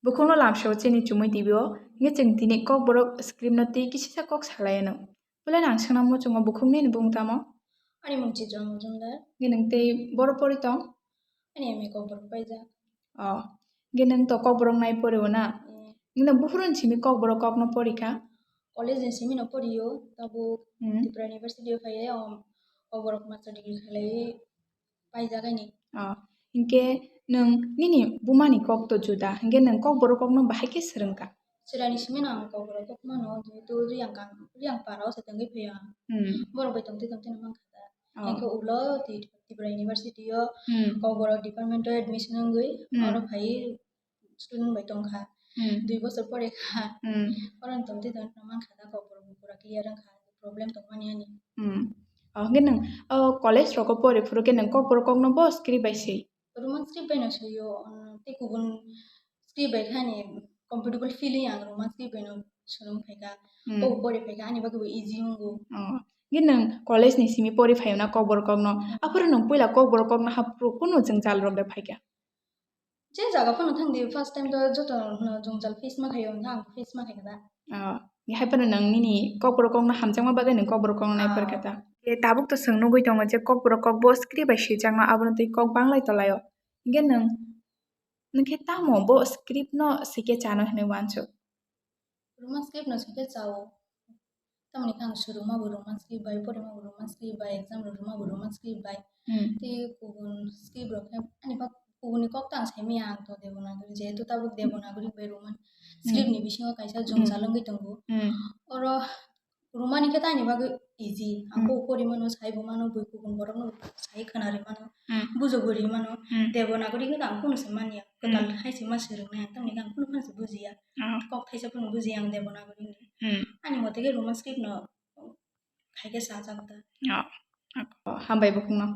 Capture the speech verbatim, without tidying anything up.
Bukhukno lamsao chini chumui tibio, hingke chwng tini kokborok script no tei kisisa kok salai anw. Belai nang swnam muchungo bukhuk nini bumung tamo? Ani mung Chitra Majumdar. Hingke nwng tei boro pori tong? Ani M A kokborok paijak. Oh, hingke nwng to kokborok nai pori o na? Mm. Hingke nwng buphuru ni simi kokborok kokno pori kha? College ni simi no pori o, tabuk Mm. Tripura University o phai o, kokborok master degree khlai paijak ani. Oh, hingke nwng nini buma ni kok to juda, hingke nwng kokborok kokno bahai khe swrwng kha? Chwraini simi no ang kokborok kok mano, jehetu Riyang kang, Riyang para o se tongwi phaio ang. Hmm. Borok bai tongtwi tongtwi no mankha da. Oh. Hingke ulo Tri-, Tripura University o Hmm. kokborok department o admission wngwi Hmm. oro phai student bai tongkha. Hmm. Dui bosor pore kha. Hmm. Oro tongtwi tongtwi no mankha da kokborok pura clear wngkha. Problem tongmani ani. Hmm. Oh, hingke nwng, oh, college rogo pore phuru khe nwng kokborok kokno bo script bai swi? Roman script bai no swi o, um, tei kubun script bai khe ani comfortable feel ya ang Roman script bai no swrwng phaikha. Hmm. Bo pore phaikha ani bagwi bo easy wngo. Oh. Hingke nwng college ni simi pori phaio na kokborok kokno. Hmm. Aphuru nwng puila kokborok kokno haphuru kunu jwngjal rok bai phaikha? Je jaga phano thang di, first time to joto no jwngjal face ma khaio, hwnkhe ang face ma khaikha da. Oh, hai phano nwng nini kokborok kokno hamjakma bagwi nwng kokborok kokno nai Ah. pori kha da. Tabuk to chwng nugwi tongo je kokborok kok bo script bai swijakma, abono tei kok banglai tolaio. Hingke nwng, nwng khe tamo bo script no swikhe chano hinwi uansuk? Roman script no swikhe chao. Tamoni khe ang swrwngma bo Roman script bai, porima bo Roman script bai, exam rwma bo Roman script bai. Hmm. Tei kubun script rok khe ani bak kubuni kok ta ang saimanya ang to Devanagari, jehetu tabuk Devanagari bai Roman Hmm. script ni bisingo kaisa Hmm. jwngjal wngwi tongo. Hmm. Oro Romani khe ta ani bagwi easy. Ang Hmm. kok pori mano, sai bo mano, bui kubun borok no sai khna ri mano, Hmm. bujo bo ri mano. Hmm. Devanagari khe ta ang kunu se manya. Kwtal Hmm. hai se ma swrwng nai, tamni khe ang kunu phano se bujiya. Ah. Kok thaisa phano bujiya ang Devanagari ni. Hmm. Ani mote khe Roman script no khai khe sajak da. Ah. Hambai bukhukno.